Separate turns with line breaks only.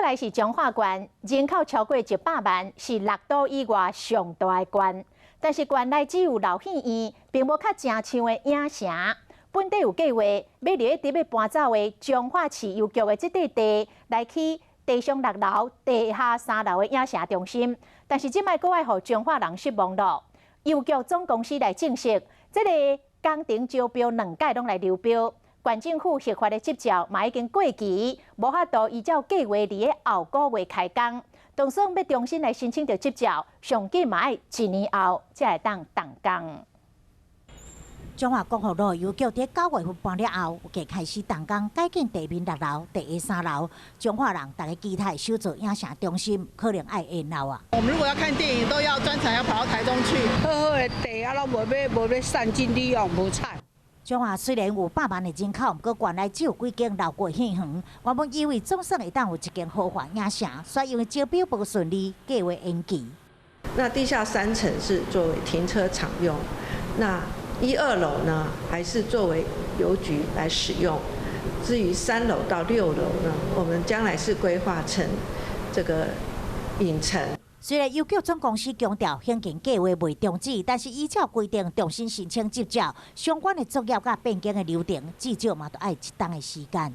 來是彰化縣，人口超過100萬，是六都以外上大的縣。但是縣內只有老戲院，並無較正像的影城。本底有計劃欲佇咧欲搬走的彰化市郵局的這塊地來起地上六樓、地下三樓的影城中心，但是這擺閣愛予彰化人失望咯。郵局總公司來證實，這个工程招標兩屆攏來流標，縣政府核發的執照嘛已經過期，無法度依照計劃佇咧後個月開工。當算欲重新來申請著執照，上緊嘛愛一年後才會當動工。
彰化光復路郵局佇9月份搬了後，有計開始動工改建地面六樓、地下三樓。彰化人逐家期待首座影城中心，可能愛延後啊。
我們如果要看電影，都要專程要跑到台中去。
好好的地啊，攏無欲善盡利用，無彩。
彰化雖然有百萬的人口，毋過縣內只有幾間老舊戲院。原本以為總算會當有一間豪華影城，卻因為招標無順利，計劃延期。
那地下三層是作為停車場用，那一二樓呢，還是作為郵局來使用。至於三樓到六樓呢，我們將來是規劃成這個影城。
雖然郵局總公司強調興建計劃未終止，但是依照規定重新申請執照，相關的作業佮變更的流程，至少嘛都愛一冬的時間。